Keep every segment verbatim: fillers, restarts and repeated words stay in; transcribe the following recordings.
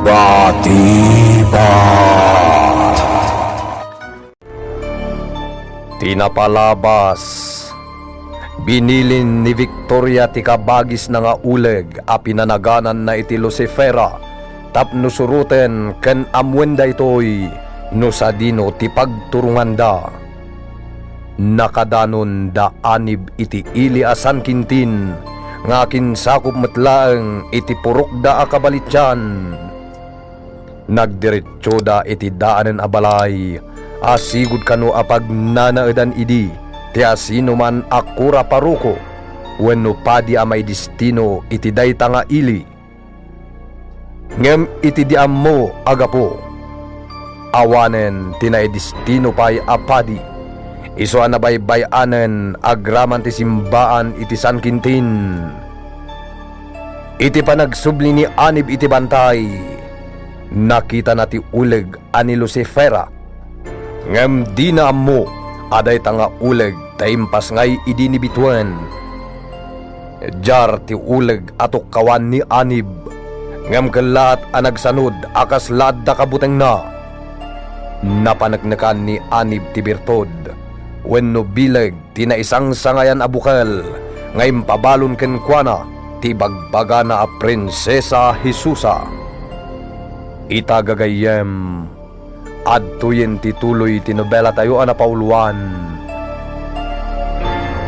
Batibag. Ti napalabas, binilin ni Victoria ti kabagisna nga uleg a pinanagananna iti Lucifera tapno suroten ken ammuen daytoy no sadino ti pagturonganda. Nakadanon da Anib iti ili a San Quintin nga akinsakup met laeng iti purokda a kabalitian. Nagdiretsoda iti daanen a balay a sigud kano a pagnanaedan idi ti asinoman a kura paroko wenno padi a maidistino iti dayta nga ili. Ngem iti di ammo a gapu, awanen ti naidistino pay a padi, isu a nabaybay-anen agraman ti simbaan iti San Quintin. Iti panagsubli ni Anib iti bantay, nakitana ti uleg a ni Lucifera. Ngem dina ammo a dayta nga uleg ta impasngay idi ni bituen. Diar ti uleg a tukkawan ni Anib, ngem kellaat a nagsanud a kasla adda kabutengna. Napaneknekan ni Anib ti birtud wenno bileg ti naisangsangayan a bukel nga impabalon kenkuana ti ibagbagana a Prinsesa Jesusa. Ita gagayyem, adtoyen ti tuloy ti nobelatayo a napauluan.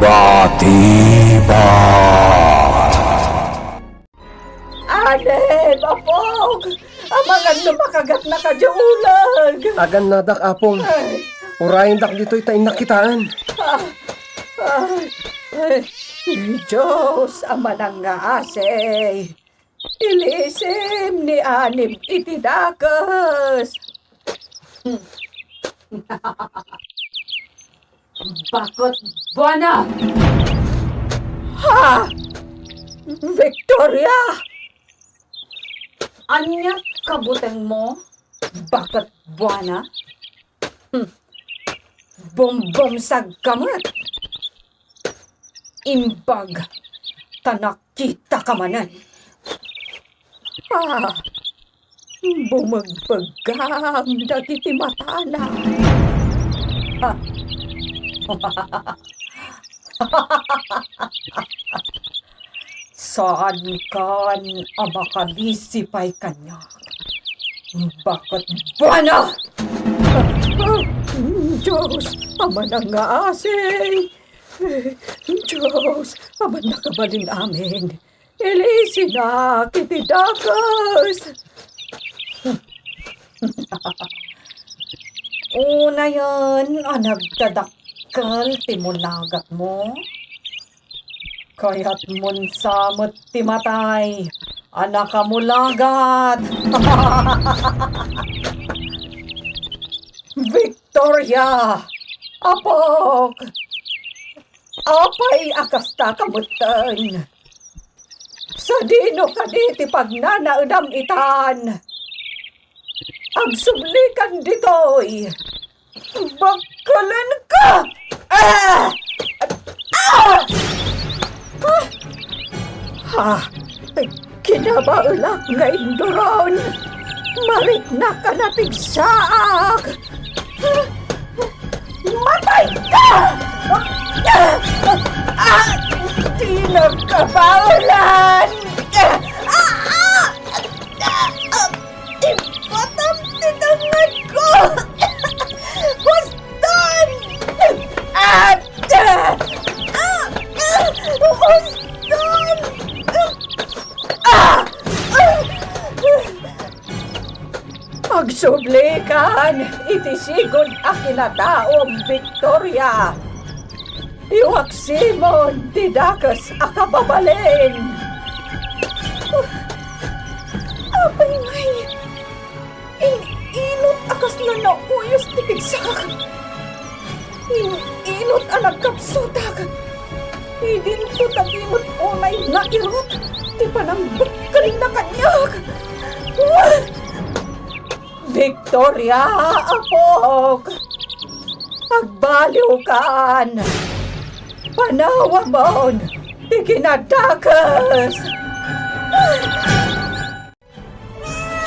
Batibag. Anib, apok! Amangan no makagatnaka diay uleg! Agannadak, apong. Ay. Urayendak ditoy ta innak kitaen. Ah, ah, ay, Dios a manangngaasi, ilisim ni Anib iti dakes. Baket buana! Ha? Victoria! Ania kabutengmo, baket buana? Hmm. Bumbumsagka met. Imbag ta nakitaka manen. Ah, bumegbeggam dagiti matana. Ah. Saankan a makalisi pay kaniak. Baket buana! Dios a manangngaasi! Dios a mannakabalin-amin! Ilisinak iti dakes! Unayen a nagdadakkel ti mulagatmo, kayatmon sa met ti matay a nakamulagat. Victoria, apok! Apay a kasta ka metten? Sadino kadi ti pagnanaedam itan? Agsublikan ditoy! Bakkelenka! Ah! Ah! Ah! Ah! Kinabaelak nga induron! Mariknak a napigsaak! Matay ka! Ah! Di nagkabaelan! Ah! Ah! Ah! Ipatam ti tangngad ko! Huston! Ah! Ah! Ah! Huston! Ah! Agsublikan iti sigud a kinataom, Victoria. Iwaksimon ti dakes a kababalin. Apay ngay, in-inut a kasla nauyos ti pigsak. In-inut a nagkapsutak. Idinto ta di met unay nairut ti panangbekkelna kaniak. Victoria, apok! Agbaliwkan! Panawamon ti kinadakes!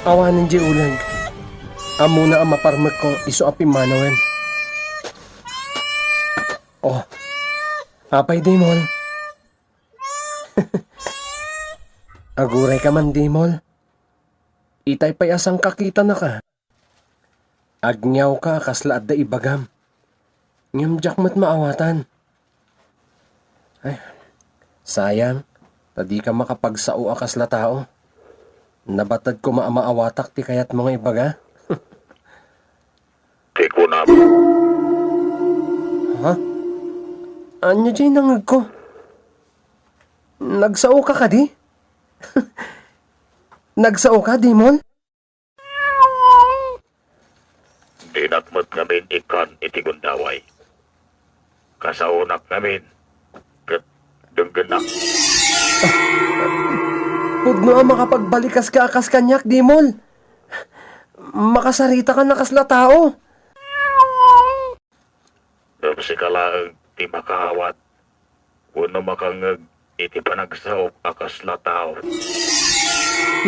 Awanen diay uleg. Ammona a maparmekko isu a pimmanawen. Oh, apay, Dimol? Agurayka man, Dimol. Itay pay a sangkakitanaka. Agniawka a kasla adda ibagam. Ngem diak met maawatan. Ay, sayang, ta dika makapagsao a kasla tao. Nabatad koma a maawatak ti kayatmo nga ibaga. Ti kunam. Ha? Ania diay nangegko? Nagsaoka kadi? Nagsaoka, Dimol? Dinak met ngamin ikkan iti gundaway. Kasaonak ngamin, ket denggennak. Pudno a makapagbalikas ka a kas kaniak, Dimol. Makasarita ka a kasla tao. Ngem sika laeng ti makaawat wenno makangngeg iti panagsaok a kasla tao.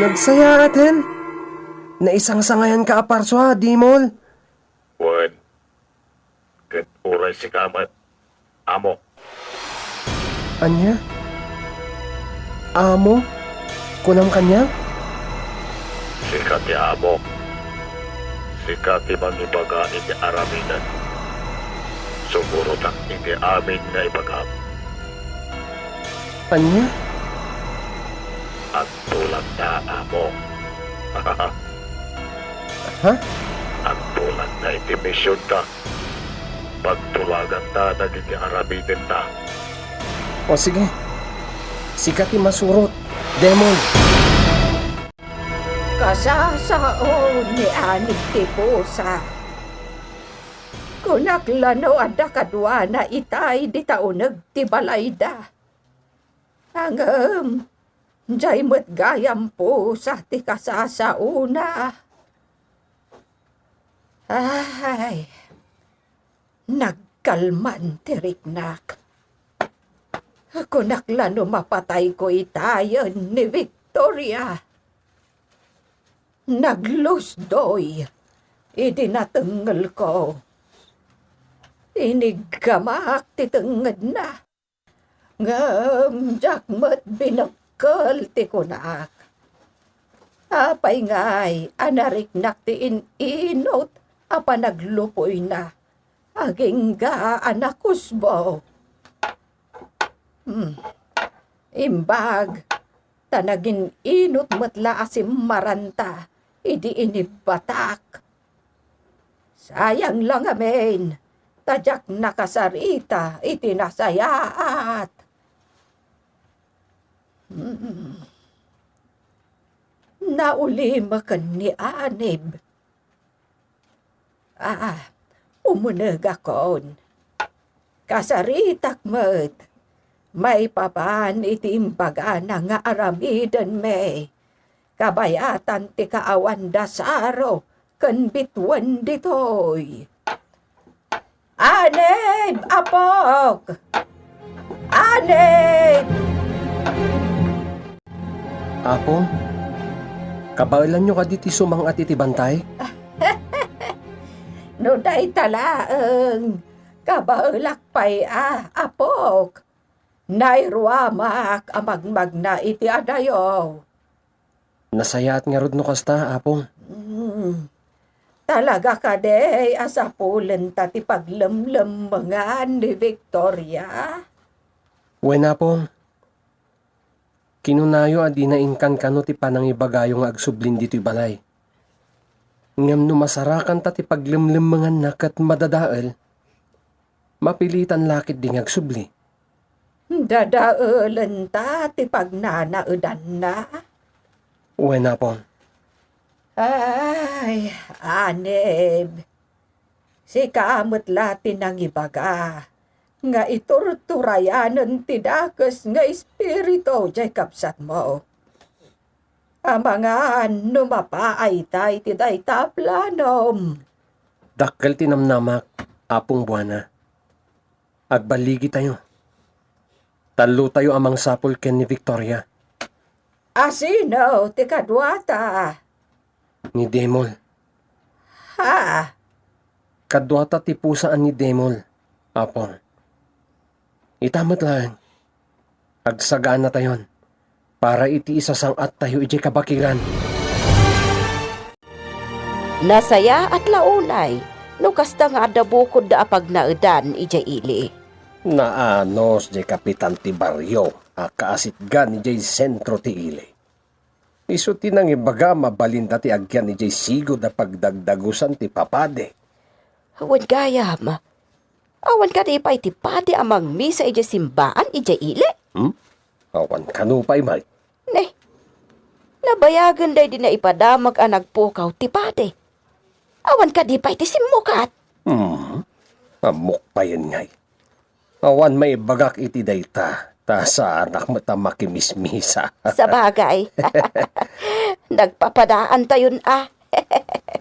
Nagsayaaten? Naisangsangayanka a parsua, Dimol? Wen, ket uray sika met, amo. Ania? Amo? Kunam kaniak? Sika ti amo. Sika ti mangibaga iti aramiden. Sugurotak iti amin nga ibagam. Ania? Agtulagta, amo. Ha? Agtulagta iti misionta. Pagtulaganta dagiti aramidenta. O sige, sika ti masurot, Dimol. Kasasao ni Anib ti pusa. Kunak la no adda kaduana itay dita uneg ti balayda. Ngem, diay met gayam pusa ti kasasaona. Ay, nagkalman ti riknak. Kunak la no mapatayko itayen ni Victoria. Naglusdoy idi natengngelko. Iniggamak ti tengngedna. Ngem diak met binekkel ti kunak. Apay ngay a nariknak ti in-inut a panaglupoyna agingga a nakusbo? Hmm. Imbag ta nagin-inut met la a simmaranta idi inibbatak. Sayang la ngamin ta diak nakasarita iti nasayaat. Hmm. Naulimeken ni Anib. Ah, umunegakon. Kasaritak met maipapan iti imbagana nga aramidenmi. Kabayatan ti kaawanda saro ken bituen ditoy. Anib, apok! Anib! Apo, kabaelanyo kadi ti sumang-at iti bantay? No dayta laeng, kabaelak pay a, apok. Nairuamak a magmagna iti adayo. Nasayaat ngarud no kasta, Apo. Hmm. Talaga kadi a sapulenta ti paglemlemmengan ni Victoria? Wen, Apo. Kinunayo a dina inkankano ti panangibagayo nga agsublin ditoy balay. Ngem no masarakanta ti paglemlemmenganna ket madadael, mapilitan la ketdi nga agsubli. Dadaelenta ti pagnanaedanna? Wen, Apo. Ay, Anib, sika met la ti nangibaga nga iturturayanen ti dakes nga espiritu diay kabsatmo. Amangan no mapaayta iti dayta a planom. Dakkel ti namnamak, Apong Buana. Agballigitayo. Tallotayo a mangsapul ken ni Victoria. Asino ti kaduata? ni Demol. Ha? Kaduata ti pusaan ni Demol, Apong. Ita met laeng, agsaganatayon para iti isasang-attayo idiay kabakilan. Nasayaat la unay no kasta nga adda bukodda a pagnaedan idiay ili. Naanus diay kapitan ti barrio a kaasitgan idiay sentro ti ili. Isu ti nangibaga a mabalinda ti agyan idiay sigud a pagdagdagusan ti papadi. Wen gayam, awan kadi pay ti padi a mangmisa idiay simbaan idiay ili? Hmm? Awan kano pay met. Ne, nabayagen daydi naipadamag a nagpukaw ti padi. Awan kadi pay ti simmukat? Hmm? Ammok payen ngay. Awan maibagak iti dayta, ta saanak met a makimismisa. Sabagay. Nagpapadaantayon a.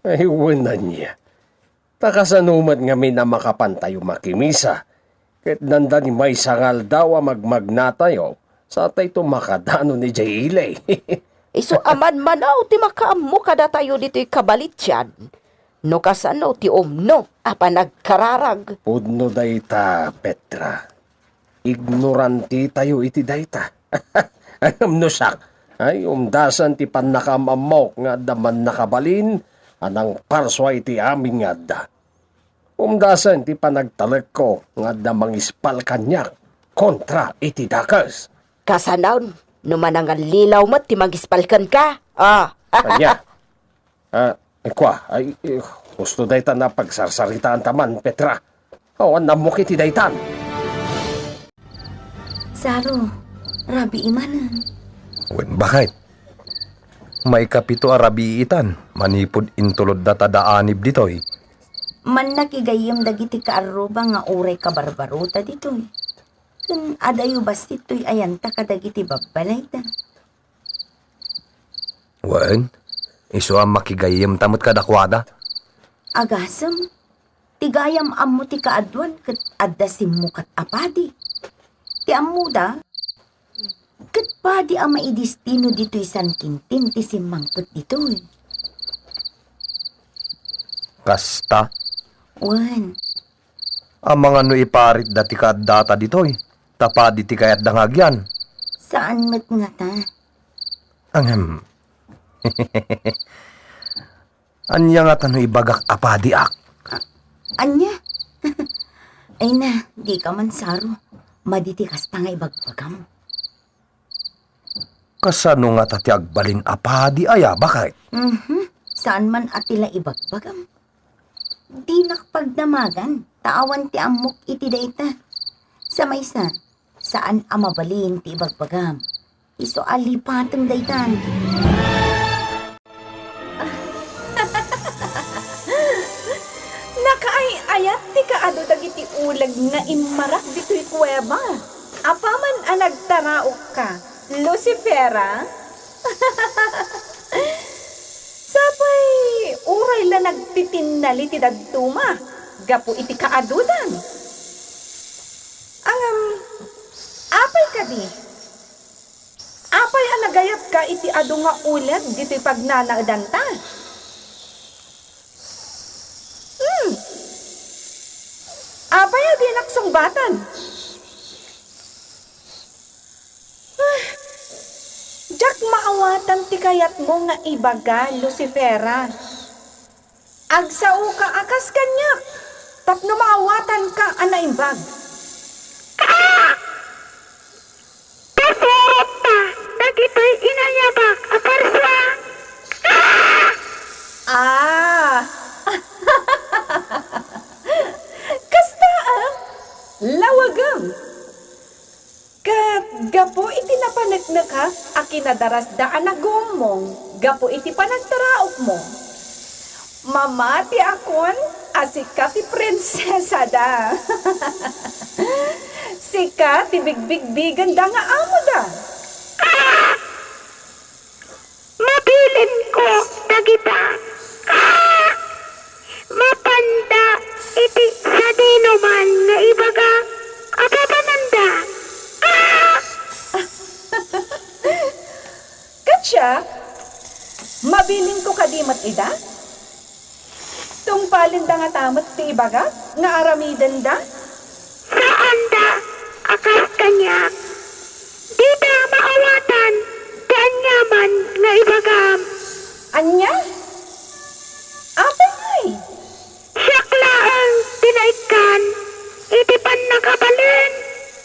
Ay, wen ania. Ta kasano met ngamin a makapantayo makimisa? Ket nanda ni maysa nga aldaw a magmagnatayo, satayto makadanon idiay ili. Isu a manmanaw ti makaammo kadatayo ditoy kabalitian. No kasano ti umno a panagkararag? Pudno dayta, Petra. Ignorantetayo iti dayta. Ngem no siak, ay, umdasen ti pannakaam-ammok nga adda mannakabalin a nangparsua iti amin nga adda. Umdasen ti panagtalekko nga adda mangispal kaniak kontra iti dakes. Kasanon, no manangallilaw met ti mangispal kenka? Ah. Ania? Ah, kua, ay, eh, husto dayta a pagsarsaritaanta man, Petra. Awan ammok iti daytan. Saro, rabii manen. Wen, bakit? Maikapito a rabii itan, manipud intulodda ta adda anib ditoy. Mannakigayyem dagiti kaarruba nga uray kabarbarota ditoy. Ken adayo bassit toy ayanta kadagiti babbalayda. Wen, isu a makigayyemta met kadakuada. Agasem, ti gayam ammo ti kaaduan ket adda simmukat a padi. Ti ammoda, ket padi a maidistino ditoy San Quintin ti simmangpet ditoy. Kasta? Wen. Amangan no iparitda ti kaaddata ditoy, ta padi ti kayatda nga agyan. Saan met ngata. Ngem, ania ngata no ibagak a padiak? A-, ania? Ay na, dika man, Saro. Madi ti kasta nga ibagbagam. Kasano ngata ti agbalin a padi aya, bakit? Mhm. Saan man a ti la ibagbagam. Dinak pagdamagan, ta awan ti ammok iti dayta. Sa maysa, saan a mabalin ti ibagbagam. Isu a lipatem daytan. Nakaay-ayat ti kaadu dagiti uleg nga immarak ditoy kuweba. Apaman a nagtaraokka, Lucifera? Sapay uray la nagtitinnali ti dadduma gapu iti kaadudan. Ngem, apay kadi? Apay a nagayapka iti adu nga uleg ditoy pagnanaedanta? Hmm. Apay a dinak sungbaten? Ah, diak maawatan ti kayatmo nga ibaga, Lucifera. Agsaoka a kas kaniak tapno maawatanka a naimbag. Pasurot ta dagitoy inayabak a parsua. Ah! Kasta, ah? Lawagem. Ket gapu iti napaneknekak a kinadarasda a nagummong gapu iti panagtaraokmo, mamatiakon a sika ti prinsesada. Sika ti bigbigbigenda nga amoda. Mabilinko dagita. Ah! Mapanda iti sadinoman nga ibaga a papananda. Ah! Ket siak, mabilinko kadi met ida? Tungpalenda ngata met ti ibagak nga aramidenda? Saanda a kas kaniak. Dida maawatan ti aniaman nga ibagam. Ania? Apay ngay? Siak laeng ti naikkan iti pannakabalin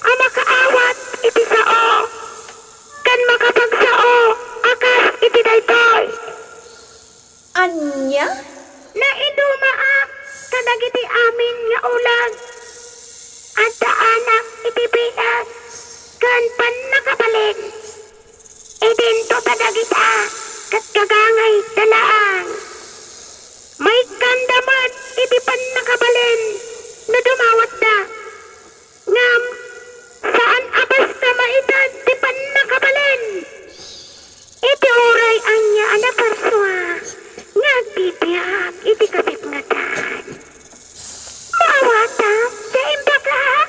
a makaawat iti sao ken makapagsao a kas iti daytoy. Ania? Naidumaak kadagiti amin nga uleg. Addaanak iti biag ken pannakabalin. Idinto ta dagita ket gagangayda laeng. Maikkanda met iti pannakabalin no dumawatda. Ngem saan a basta maited ti pannakabalin. Iti uray ania a naparsua nga agbibiag iti kasipngetan. Maawatam ti imbagak?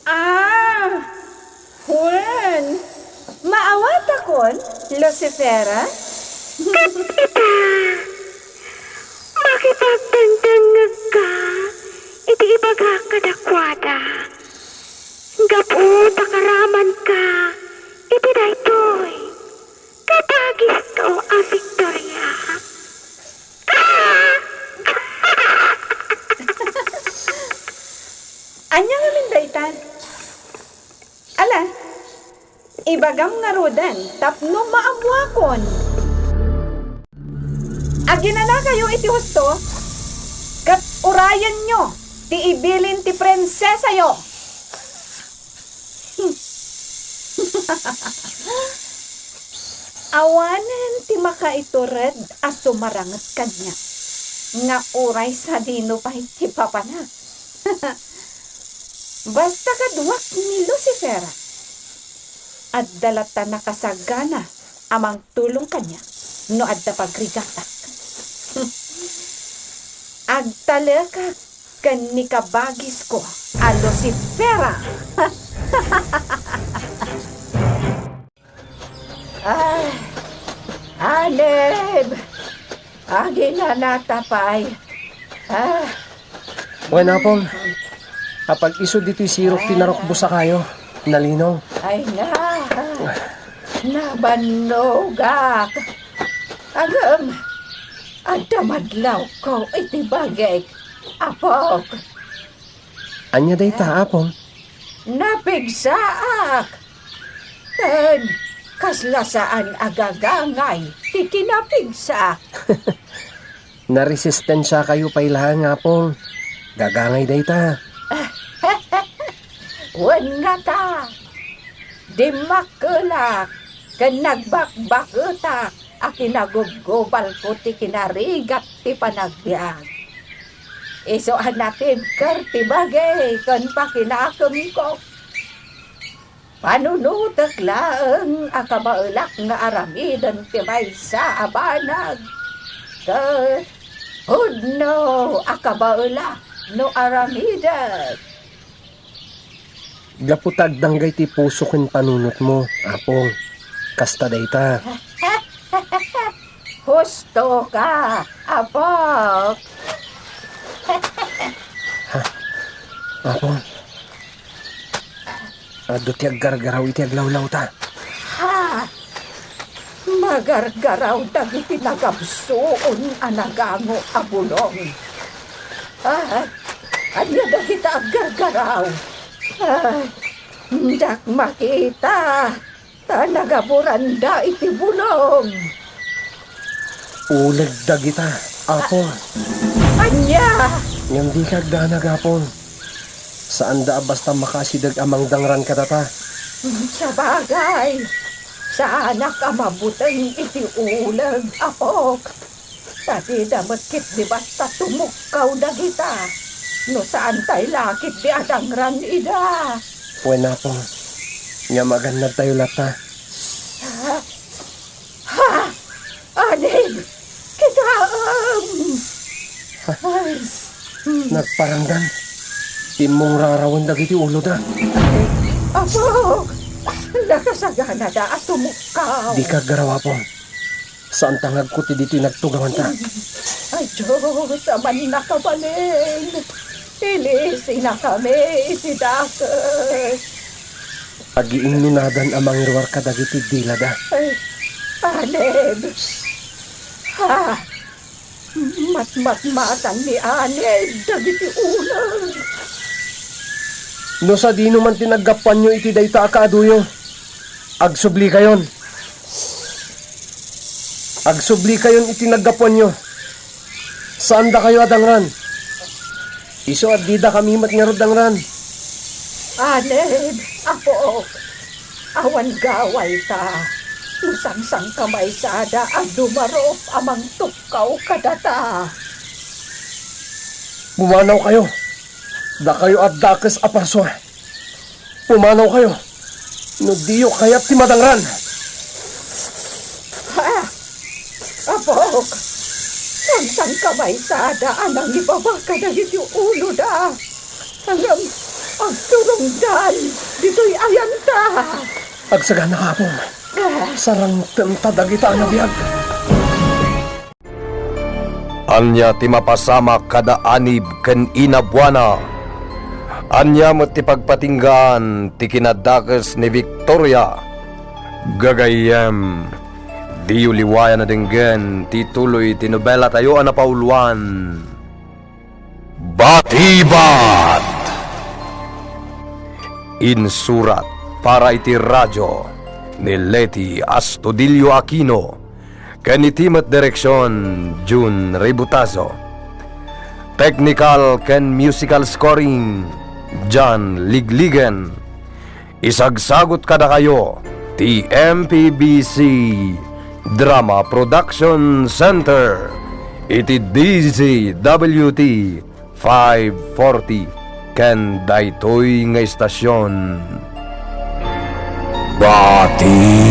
Ah, wen, maawatakon, Lucifera? Ket ita, makipagdengdengngegka iti ibagak kadakuada. Gapu ta karamanka iti daytoy, kabagisko a Victoria. Ah! Ania ngamin dayta? Ala, ibagam ngaruden tapno maammoakon. Aginanakayo iti husto, ket urayenyo ti ibilin ti prinsesayo. Awanen ti makaitured a sumaranget kaniak nga uray sadino pay ti papana. Basta kaduak ni Lucifera, adda latta nakasagana a mangtulong kaniak no adda pagrigatak. Agtalekak ken ni kabagisko a Lucifera. Ah, Anib! Aginanata pay. Ah. Wen, Apong, apag-isu ditoy sirok ti narukbos a kayo, nalinong. Ay na, nabannogak. Agem, adda madlawko iti bagik, apok. Ania dayta, Apong? Napigsaak. Ken kasla saan a gagangay ti kinapigsaak. Naresistensiakayo pay laeng, Apong. Gagangay dayta. Wen ngata, dimmakkelak ken nagbakbaketak a kinagubgubalko ti kinarigat ti panagbiag. Isu a natibker ti bagi ken pakinakemko. Panunotek laeng a kabaelak nga aramiden ti maysa a banag, ket pudno a kabaelak no aramidek. Gapu ta agdanggay ti puso ken panunotmo, Apong. Kasta dayta. Husto ka, apok. Ha? Apong. Adu ti aggargaraw iti aglawlawta. Ha? Magargaraw dagiti nagabsuon a nagango a bulong. Ah, ania dagita aggargaraw? Ah, diak makita. Ta nagaburanda iti bulong. Uleg dagita, Apong. Ania? Ngem dika agdanag, Apong. Saanda a basta makaasideg a mangdangran kadata. Sabagay, saanak a mabuteng iti uleg, apok. Ta dida met ketdi basta tumukkaw dagita, no saantay la ketdi a dangran ida. Wen, Apong, ngem agannadtayo latta. Ha? Ha? Anib! Kitaem! Ay. Nagparangdan. Timmungrarawen dagiti uloda. Ay, apok! Nakasaganada a tumukkaw. Dika aggaraw, Apong. Saanta nga agkuti ditoy nagtugawanta. Ay, Dios, Aman nakabalin, ilisinakami iti dakes. Agiinnunadan a mangiruar kadagiti dilada. Ay, Anib! Ha! Matmatmatan ni Anib dagiti uleg. No sadino man ti naggapuanyo iti dayta a kaaduyo, agsublikayon. Agsublikayon iti naggapuanyo. Saandakayo a dangran. Isu a didakami met ngarud dangran. Anib, apok, awan gawayta. No sangsangkamaysada a dumarup a mangtukkaw kadata. Pumanawkayo. Dakayo a dakes a parsua. Pumanawkayo no diyo kayat ti madangran. Ah, apok, sangsangkamaysada a nangibaba kadagiti uloda. Ngem agturongdan ditoy ayanta. Agsagana, Apo. Ah. Sarangtenta dagita a nabiag. Ania ti mapasamak kada Anib ken Ina Buana? Ania met ti pagpatinggaan ti kinadakes ni Victoria? Gagayyem, diyo liwayan a denggen ti tuloy ti nobelatayo a napauluan, Batibat! Insurat para iti radio ni Leti Astudillo Aquino, ken iti met direksion, Jun Ributazo. Technical ken musical scoring, John Ligligen. Isagsagut kadakayo ti M P B C Drama Production Center iti D Z W T five forty ken daytoy nga istasion. Bati